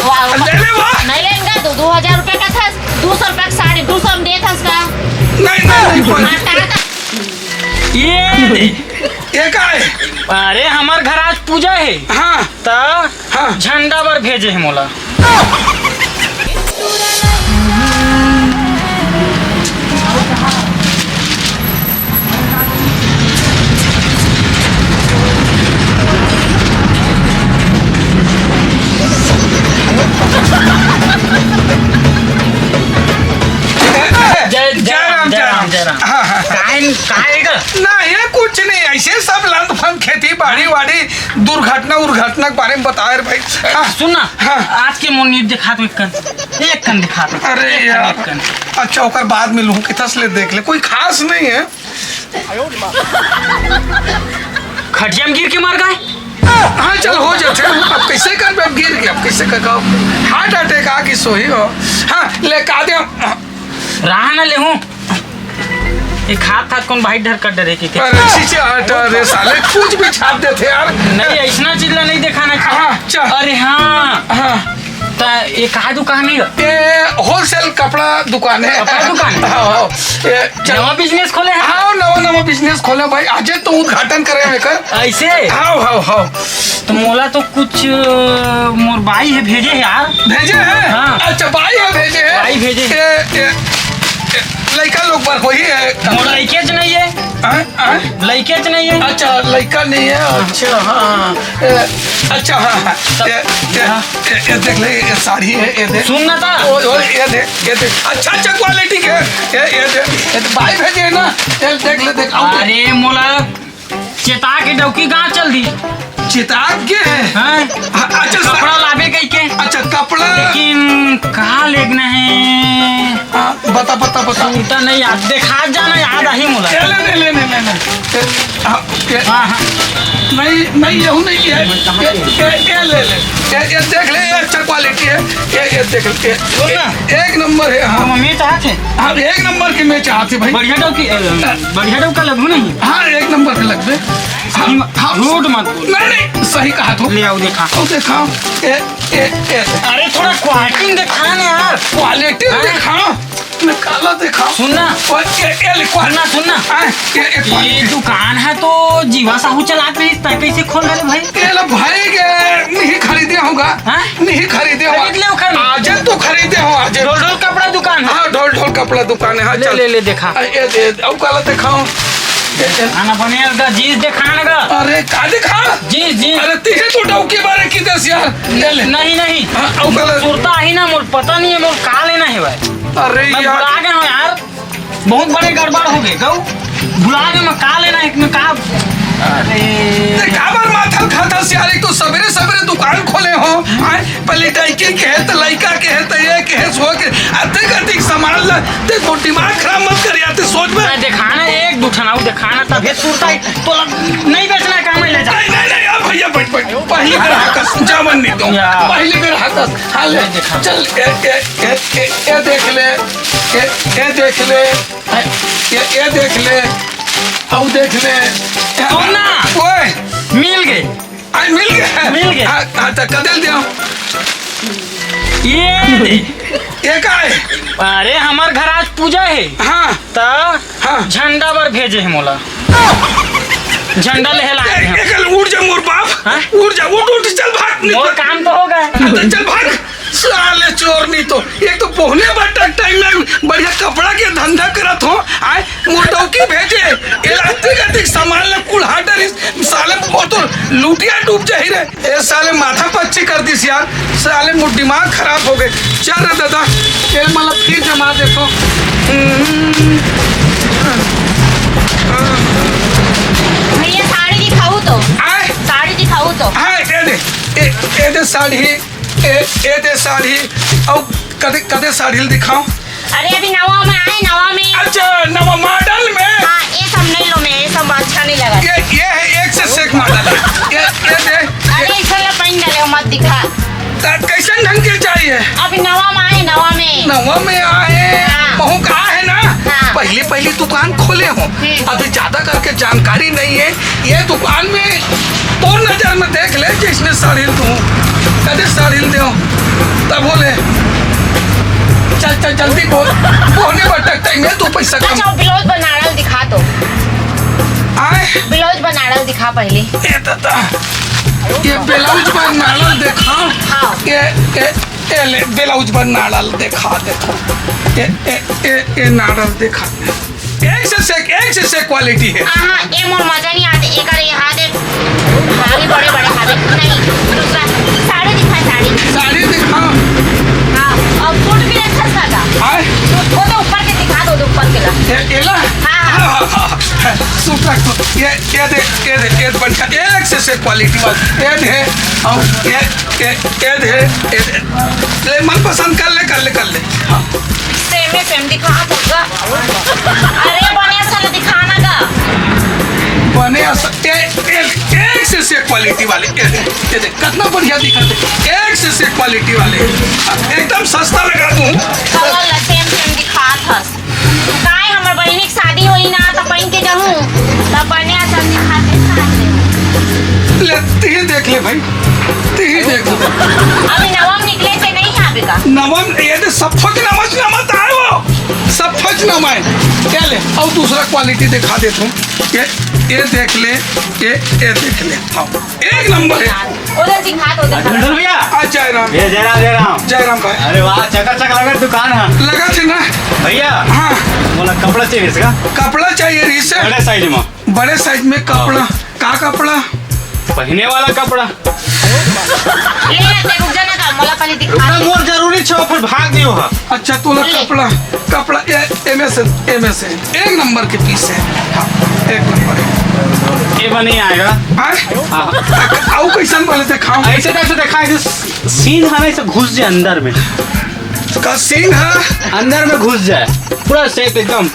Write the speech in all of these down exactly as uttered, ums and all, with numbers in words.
वाह। ले ले, वाह। नहीं लेंगे तो दो हजार रुपये का था, दो सौ रुपये का साड़ी, दो सौ में देता उसका। नहीं, नहीं, नहीं, कोई। हाँ, कहा था। ये दे। ये का है? अरे, हमार घर आज पूजा है। हाँ। त हाँ। झंडा बर भेजे है मोला। जय, जय जय राम, राम, जय जय राम, राम। जय राम। हाँ, हाँ, हाँ। काहे, काहे का? ना, ये कुछ नहीं, ऐसे सब लंद फंद खेती बाड़ी वाड़ी दुर्घटना उर्घटना के बारे में बताए रे भाई। हाँ। सुन ना, हाँ। आज के मोर न्यूज दिखा तो एक कन, एक कन दिखा तो। अरे एक कन, यार। एक कन। अच्छा, ओकर बाद में लूहूं, किथस ले देख ले, कोई खास नहीं है। खटिया में गिर के मर गए। हाँ, चल, हो जाते हैं। अब कैसे कर, अब गिर गया, अब कैसे कर, हार्ट अटैक आ गई, सोही हो। हाँ, ले का दे। रहा ना लेहूं। एक हाथ हाथ कौन भाई डर कर डरे की क्या? अरे, चीचे हट, अरे साले, कुछ भी छाप देते यार। नहीं, ऐसना चीज ला नहीं देखा ना। हाँ, चल। अरे हाँ। हाँ। त ये कहा दुकान है? ये होलसेल कपड़ा दुकान है। कपड़ा दुकान है? हाँ, हाँ। ये चल। नवा बिजनेस खोले हैं? हाँ, नवा, नवा बिजनेस खोले भाई। आज तो उद्घाटन करे हैं एकर। ऐसे? हाँ, हाँ, हाँ। तो मोला तो कुछ, अ, मोर बाई है भेजे है यार। भेजे हैं? हाँ। अच्छा, बाई है भेजे हैं? बाई भेजे हैं। ये, ये, ये लड़का लोग पर होई है। मोर लइकेच नहीं है। हाँ, हाँ। लइकेच नहीं है। अच्छा, लइका नहीं है। अच्छा, हाँ। ए, अच्छा, हाँ, हाँ। तब ये, ये, हाँ। ये, ये देख ले, ये साड़ी है, ये देख। सुन ना ता। ओ, ओ, ये देख, ये देख। अच्छा, अच्छा क्वालिटी के। ये, ये देख। ये तो भाई भेजे है ना। ये देख ले, देख। आओ, देख। अरे, मोला चेता के डौकी कहाँ चल दी? चेता के? हाँ। हाँ, अच्छा, सा- कपड़ा लाबे कही के। अच्छा, कपड़ा। लेकिन कहाँ लेगना है? हाँ, बता, बता, बता। सुनता नहीं याद, देखा जाना याद आही मोला। ये ले, ले, ले, ले, ले, ले। ये, हाँ, ये, हाँ, हाँ। नहीं, नहीं, ये हूँ नहीं, ये, ये, ये, ये ले, ले। ये, ये देख ले, ये अच्छा क्वालिटी है। ये, ये देख ले, ये, सुन ना। एक नंबर है, हाँ। तो मम्मी चाहत है। हाँ, एक नंबर की मैं चाहत है भाई। बढ़िया डौकी, अ, बढ़िया डौका लगू नहीं। हाँ, एक नंबर के लगबे। हाँ, हाँ। झूठ मत बोल। नहीं, नहीं, सही कहा तू। ले आओ, देखा। आओ, देखा। ए, ए, ए। अरे, थोड़ा क्वालिटी देखा ना यार। क्वालिटी हाँ? देखा। मैं काला देखा। सुन ना। ओ, ए, ए, ले, क्वा- सुन ना, सुन ना। हाँ, ए, ए, ये क्वालिटी। दुकान है तो जीवा साहू चलात रही, तै कैसे खोल डाले भाई? ए, ले भाई के नहीं खरीदे होगा। हाँ? नहीं खरीदे होगा। खरीद ले ओखर। आज तो खरीदे हो, आज। ढोल ढोल कपड़ा दुकान है। हाँ, ढोल ढोल कपड़ा दुकान है। हाँ, ले, चल। ले, ले, देखा। आ, ए, ए, अब काला दिखाओ। ए, ए। खाना बने का, जींस दिखा ना का। अरे, का दिखा? Jeans, jeans. अरे, तीहे तो डौकी बारे की दस यार। ले, ले। नहीं, नहीं। हाँ, अब काला। सुरता ही ना, मोर पता नहीं है, मोर का लेना है भाई। अरे मैं यार। भुला गया हूँ यार। बहुत बड़े गड़बड़ हो गए, गऊ। भुला गए, मैं का लेना है, मैं का। अरे। ते काबर माथा खाता सियार, एक तो सवेरे सवेरे दुकान खोले हो, आय, पहले लड़की के है, तो लड़का के है, तो ये के है, सो के, अधिक अधिक सामान ला, ते तो दिमाग खराब मत कर यार, ते सोच में। मैं दिखाना एक दो ठन अउ दिखाना, तभे सुरता ही, तो लग, नहीं बेचना है, काम में ले जा। नहीं, नहीं, नहीं, अब भैया बैठ, बैठ, पहली बेर हाकस, जावन नहीं दो, या। पहली बेर हाकस, हाँ ले, नहीं दिखा। चल, ए, ए, ए, ए, ए देख ले, ए, ए देख ले। ए, ये, ये देख ले, अउ देख ले। सुन ना। ओए। मिल गए। आ, मिल गए? मिल गए। आ, आ, त कदे ल देव? ये दे। ये का है? अरे, हमार घर आज पूजा है। हाँ। त हाँ। झंडा बर भेजे है मोला। झंडा लेहे लाए ए-, हैं। एकल उठ जा मोर बाप। हाँ? उठ जा, उठ, उठ, चल भाग, निकल। मोर काम तो हो गए। हाँ, तो चल भाग। साले चोर नहीं तो, एक तो पहुने बट्टा टाइम में बढ़िया कपड़ा के धंधा करत हो, आय मोटौकी भेजे, इलास्टिक अतिक सामान ले कुल हाटर इस साले वो तो लुटिया डूब जाही रे। ए साले माथा पच्ची कर दिस यार, साले मोर दिमाग खराब हो गए। चल रे दादा, ये मतलब फिर जमा देखो। हम्म। भैया साड़ी दिखाऊ तो। आय? साड़ी दिखाऊ तो। हाँ, ये दे, ये, ये दे साड़ी। ए, ए दे साड़ी, अउ कदे, कदे साड़ी ल दिखाओ। अरे अभी नवा में आए, नवा में। अच्छा, नवा मॉडल में। हाँ, ये सब नहीं लो मैं, ये सब अच्छा नहीं लगा। ये, ये है एक से सेक मॉडल है। ये, ये दे। अरे इसे लो पहन डाले, मत दिखा। त कैसन ढंग के चाहिए? अभी नवा में आए, नवा में। नवा में आए, हाँ। महू का है ना? हाँ। पहली पहली दुकान खोले हो, हम्म। अभी ज्यादा करके जानकारी नहीं है। ये दुकान में तोर नजर में देख ले, जिसने साड़ी तू कदे साड़ी दे। बोले, चल चल जल्दी बोल, बोलने बटक टाइम है, तू पैसा कम। अच्छा, ब्लाउज बनारल दिखा तो। आए। ब्लाउज बनारल दिखा पहले। ए दादा, ये ब्लाउज बनारल देखा। हाँ। ये, ये, ये ले, ब्लाउज बनारल देखा देखो। ये, ये, ये, ये नारल देखा। एक से सेक, एक से सेक क्वालिटी है। हाँ, हाँ, ये मोर मजा नहीं आते। एक अरे यहाँ दे, भारी बड़े बड़े हावे। नहीं, दूसरा साड़ी दिखा, साड़ी। साड़ी दिखा। हाँ, और सूट भी अच्छा सा था। आए? सूट, वो तो ऊपर के दिखा दो, ऊपर के ला। ये, ये ला? हाँ, हाँ। हाँ, हाँ, हाँ। सूट रख दो। ये, ये दे, ये दे, ये बढ़िया, एक से सेक क्वालिटी वाला। ये दे, और ये, ये, ये दे, ये दे। ले, मनपसंद कर ले, कर ले, कर ले। हाँ। सेम है, सेम दिखा, पक्का। अरे, बने असन दिखाना का। बने असन, ए, ए, एक से सेक क्वालिटी वाले, ए, ए, देख, कितना बढ़िया दिखत हे, एक से सेक क्वालिटी वाले, एकदम सस्ता लगा दूँ। कलर ला सेम सेम दिखात हस। काय हमर बहिनी के शादी होई ना, त पहिन के जाहूँ, त बने असन दिखाते साथे। ले, तिही देख ले भाई, तिही देख ले। अभी नवम निकले से नहीं आवे का? नवम, ये तो सब फौज नमज नमत आए वो। सब फौज नमय। क्या ले? और दूसरा क्वालिटी दिखा देता हूँ। ये, ये देख ले, ये, ये देख ले। हाँ, एक नंबर है। उधर दिखा दो, उधर। मंडल भैया। आ, जय राम। ये जय राम, जय राम। जय राम भाई। अरे वाह, चकाचक लगा दुकान है। लगा थे ना? भैया। हाँ। बोला कपड़ा चाहिए इसका? कपड़ा चाहिए री से। बड़े साइज में। बड़े साइज में कपड़ा। हाँ। का कपड़ा? पहने वाला कपड़ा। ले ना, ते रुक जाना का, मोला पहले दिखा रुकना दे। मोर जरूरी छो, फिर भाग दियो हा। अच्छा, तोला ले। कपड़ा, कपड़ा, ए, एमे से, एमे से, एक नंबर के पीस है। हाँ, एक नंबर है। ये बा नहीं आएगा। आए? हाँ। आऊ कैसन वाले दिखाओ? ऐसे तो ऐसे दिखाए, जो सीन है ना, ऐसे घुस जाए अंदर में। का सीन है? अंदर में घुस जाए, पूरा सेट एकदम।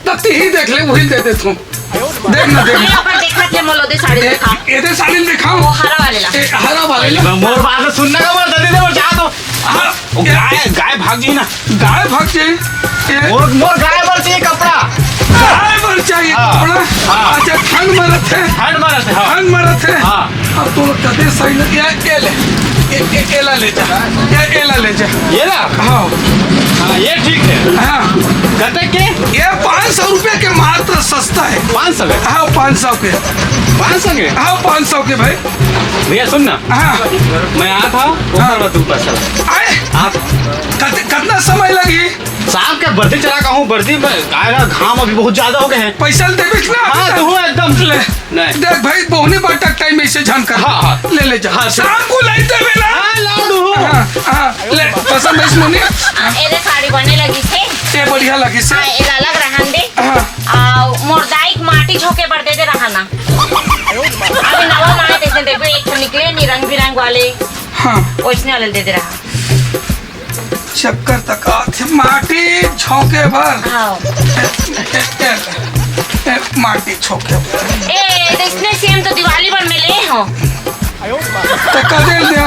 तो तिही देख ले, वही दे देता हूँ। देख ना, देख। ये ऊपर देखा थे, मोला दे साड़ी ए, दिखा। ए दे साड़ी दिखाओ। वो हरा वाले ला। ए, हरा वाले ला। मोर बात सुनना का, मोर जल्दी दे, मोर जा तो। हाँ, वो ए, गाय, गाय भाग जाई ना। गाय भाग जाई। ए, मोर, मोर गाय बर चाहिए कपड़ा। गाय बर चाहिए हाँ, कपड़ा? हाँ। अच्छा, ठंड मरत है। ठंड मरत है, हाँ। ठंड मरत है। हाँ। अब तो कदे सही लग गया, ये ले। ये, ये, ये ला ले जा। ये, ये ला ले जा। ये ला? हाँ। हाँ, ये ठीक है। हाँ। कते के? ये पाँच सौ रुपया के मात्र सस्ता है। पाँच सौ के? हाँ, पाँच सौ के। पाँच सौ के? हाँ, पाँच सौ के भाई। भैया सुन ना। हाँ। मैं आया था, ऊपर हाँ। बस ऊपर चला। आए? आप कत-, कितना समय लगी? शाम के बर्दी चला कहूँ, बर्दी में आएगा, घाम अभी बहुत ज्यादा हो गए हैं। पैसा देबे ना? हाँ, तो हूँ एकदम। ले। नहीं। देख भाई, बोहनी बाटा टाइम ऐसे झन कर। हाँ, हाँ। ले, ले जा। हाँ, सर। शाम को लाई देबे ना? हाँ, ला दूँ। हाँ, हाँ। ले, पसंद है इस मोनी? हाँ, एदे साड़ी बने लगी थे। ये बढ़िया लगी से। हाँ, एला अलग रहन दे। हाँ। आ, मोर दाई के माटी झोंके बर दे दे रहा ना। अभी नवा माए तैसे देबे, एक ठो निकले नी रंग बिरंग वाले। हाँ। ओइसने वाले दे दे रहा। चक्कर तक आथे माटी झोंके बर। हाँ। ए, ए, ए, ए, माटी झोंके बर। ए, तो इसने सेम तो दिवाली बर में ले हो। तो कदे ले,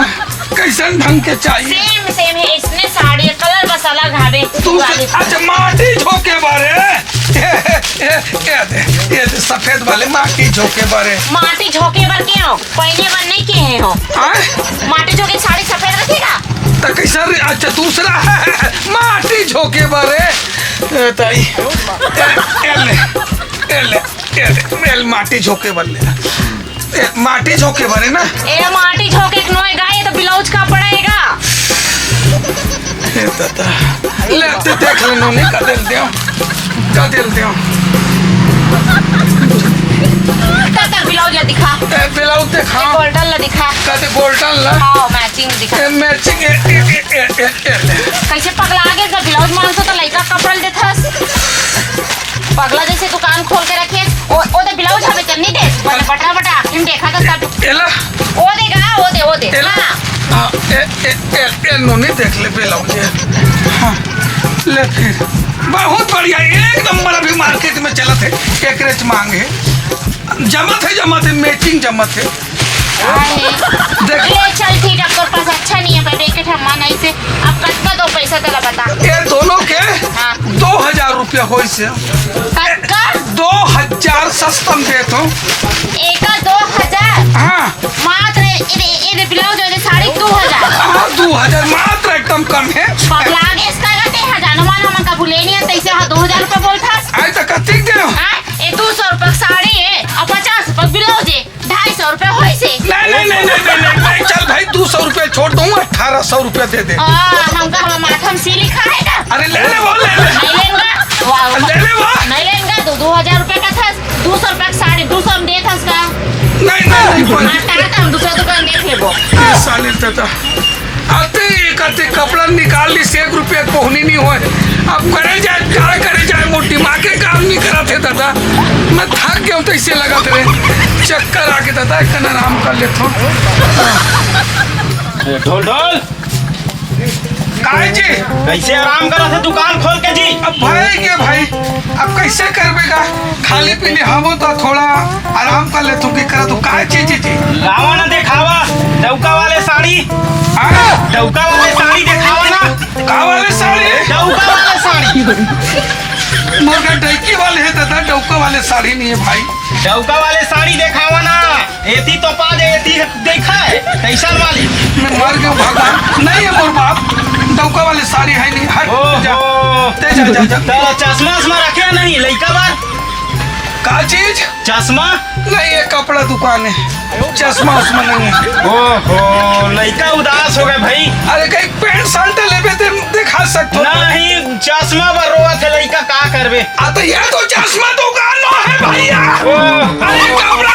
कैसन ढंग के चाहिए? सेम, सेम है, इसने साड़ी, कलर बस अलग हवे। तू दिवाली। अच्छा, माटी झोंके बर है। ए, ए, ए, ए दे, ए दे, सफेद वाले माटी झोंके बर है। माटी झोंके बर के हो? पहने बर नहीं के है हो। आय? माटी झोंके साड़ी सफेद रखेगा? त कैसा रे? अच्छा, दूसरा है। माटी झोंके बर है। ए, ताई। ए, ए ले, ए ले, ए ले, ए ले, माटी झोंके बर ले। ए, माटी झोंके बर है ना? ए, माटी झोंके के नोएगा, ये तो ब्लाउज का पड़ेगा। ए, दादा। ले, ते देख ले, नोनी, का दिल दियो। का दिल दियो। दादा, ब्लाउज ला दिखा। ए, ब्लाउज दिखा। गोल्डन ला दिखा। का दे गोल्डन ला? हाँ, मैचिंग दिखा। ए, मैचिंग, ए, ए, ए, ए, ए, ए। कैसे पगला गे, जब ब्लाउज मांगतो तो लइका कपड़ा ल देथस। पगला जैसे दुकान खोल के रखे, ओ, ओ दे ब्लाउज हवे चन्नी दे, बटा, बटा, बटा, आखिर में देखा तो सब। एला। ओ दे गा, ओ दे, ओ दे। एला। हाँ। हाँ, ए, ए, ए, ए, नोनी देख ले ब्लाउज ये। हाँ, ले फिर। बहुत बढ़िया, एक नंबर अभी मार्केट में चलत है, एकरेच मांग है। जमत है, जमत है, मैचिंग जमत है। अरे, देख। ले चल ठीक है, अब तोर पास अच्छा नहीं है, भाई, देखे थे मन ऐसे, अब कतना दो पैसा तेला बता। ये दोनों के हाँ। दो हजार रुपया होइस हे। कतका? दो हजार सस्ता में देत हूँ। एका दो हजार? हाँ। मात्र ए, ए, ए, ए ब्लाउज और साड़ी दो हजार। हाँ, दो हजार, मात्र छोड़ दूंगा, अठारह सौ रुपया दे दे। आ, हमका हम माथा में सी लिखा है का? अरे ले ले वो, ले ले। नहीं लेंगा। वाह, ले ले वो। नहीं लेंगा, दो, दो हजार रुपया का था, दो सौ रुपया का साड़ी, दो सौ में देत हस का? नहीं, नहीं, नहीं, कोई। हाँ, तार तो हम दूसरा दुकान देख लेबो। ये साले दादा, आते ही एक आते कपड़ा निकाल ली, एक रुपया कोहनी नहीं होए। अब करे जाए, का करे जाए, मोर दिमाग के काम नहीं करा थे दादा। मैं थक गया हूँ, तो इसे लगा तेरे चक्कर आके दादा, एक कन आराम कर लेता हूँ। ए, ढोल ढोल। काहे जी? कैसे आराम करत हे दुकान खोल के जी? अब भाई के भाई, अब कैसे करबे का? खाली पीली हमो तो थोड़ा आराम कर लेथों, कि करा तू काहे जी जी जी? लावा ना देखावा, डौका वाले साड़ी। हाँ? डौका वाले साड़ी देखावा ना। का वाले साड़ी? डौका वाले साड़ी। मोर का डौकी वाले है दादा, डौका वाले साड़ी नहीं है भाई। डौका वाले साड़ी देखावा ना। एती तो पा दे, एती देखा है, कैसन वाली? मैं मर गया भगवान, नहीं है मोर बाप, डौका वाले साड़ी है नहीं, हट, ओहो। जा, ते जा, जा, जा। तो चश्मा उश्मा रखे नहीं, लइका बार? का चीज? चश्मा? नहीं, ये कपड़ा दुकान है, चश्मा उश्मा नहीं है। ओहो, लइका उदास हो गए भाई। अरे, कहीं पैंट शर्ट लेबे ते दिखा सकते हो? नहीं, चश्मा बर रोवत हे लइका, का करबे? आ, तो ये तो चश्मा दुकान नो है भैया। ओहो। अरे, कपड़ा